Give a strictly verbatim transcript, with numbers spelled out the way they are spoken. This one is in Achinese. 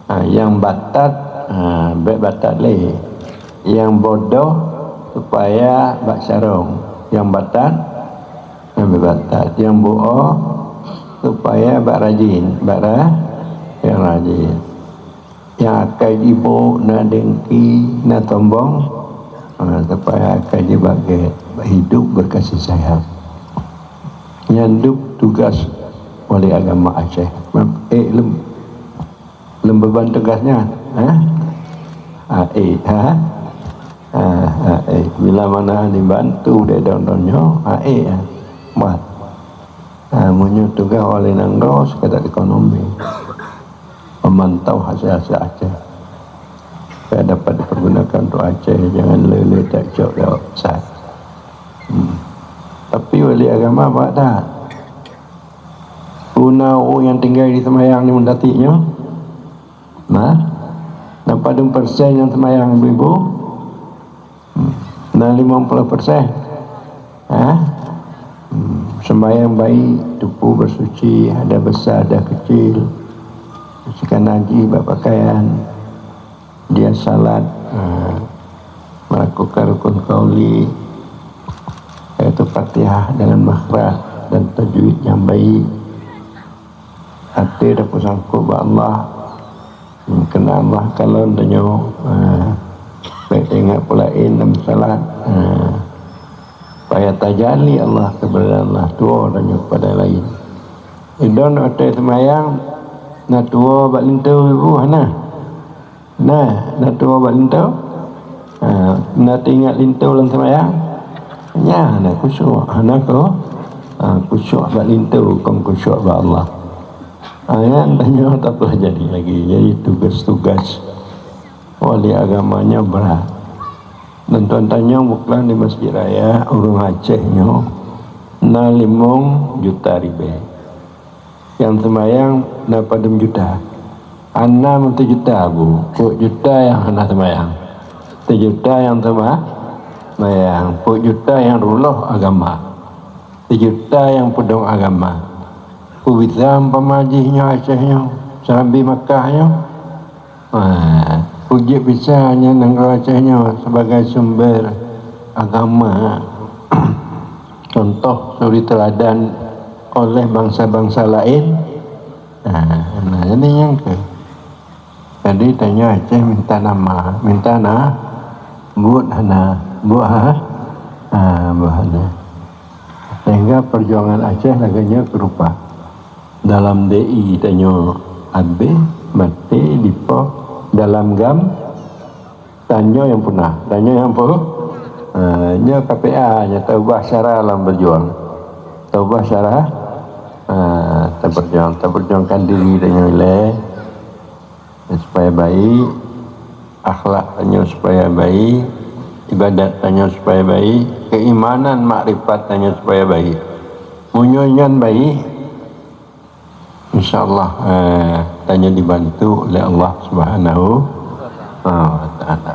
Ha, nyang batat, ha, bèk batat lé. Nyang bodoh supaya bak sarong. Nyang batat, ha, bèk batat. Nyang bu'oe supaya bak rajin, bak ra-, nyang rajin. Nyang akai jibôk, na dengki, na sombong, ha, supaya akai jih bak gèt, bak hidup berkasih sayang. Nyan dum tugas wali agama Aceh. Eh, lem-, lem beban tugas nyan, ha? Ha, eh, ha? Ha, ha, eh. Bila mana dibantu deh dalam donya, ha, eh, ha. Mat. Ha, meunyoe tugas wali nanggroe sekadar ekonomi, memantau hasil-hasil Aceh supaya dapat dipergunakan untuk Aceh, jangan le-le tak cok lewat besar. Hmm. Tapi wali agama bak that. Peue na ureueng nyang tinggai di Semayang di Meundatik nyoe? Nah, na padum persen nyang Semayang ibu-ibu? Hmm. Na limong ploh persen. Ha? Hmm. Sembahyang baik, tupu bersuci, ada besar, ada kecil. Sucikan najis bak pakaian. Dia salat, ha, melakukan rukun qauli, yaitu Fatihah dengan makhraj dan tajwid yang baik. Até tapeusangkot bak Allah, keureuna Allah kalon tanyoe, ha, bèk teuingat peue laén lam salat, ha, supaya tajali Allah, keberadaan Allah tuwoe tanyoe kepada laén. Idon watèe seumayang, na tuwoe bak linto ibu hana. Nah, na tuwoe bak linto. Ha, na teuingat linto lam seumayang. Nyan hana khusyuk, hana khu-, ha, khusyuk bak linto, kon khusyuk bak Allah. Ha, nyan tanyoe tapeulajari lagi. Jadi tugas-tugas wali agama nyoe brat. Dan tuan tanyong bukon di Masjid Raya, ureueng Aceh nyoe na limong juta ribèe. Nyang seumayang na padum juta? Hana meusijuta, Bu. Peuet juta nyang hana seumayang. Sijuta nyang seuma-, seumayang. Peuet juta nyang reuloh agama. Sijuta nyang peudong agama. Peue bisa umpama jih nyoe Aceh nyoe, seurabi Makkah nyoe? Ha, peue jeuet bisa nyan nanggroe Aceh nyoe sebagai sumber agama, contoh suri teuladan oleh bansa-bansa laén. Ha, nah, jadi nyang keu. Jadi tanyoe Aceh minta nama, minta na, buet hana, buet ha, ha, buet hana. Sehingga perjuangan Aceh lagèe nyoe keurupa. Dalam D I tanyoe abéh, maté, dipoh, dalam GAM tanyoe nyang punah, tanyoe nyang pu-, ha, nyoe K P A, nyoe taubah syara lam berjuang. Taubah syara, ha, taberjuang, taberjuangkan diri tanyoe ilèe supaya baik, akhlak tanyoe supaya baik, ibadat tanyoe supaya baik, keimanan, makrifat tanyoe supaya baik. Meunyoe nyan baik, insya Allah, eh, tanyoe dibantu oleh Allah Subhanahu wa Taala.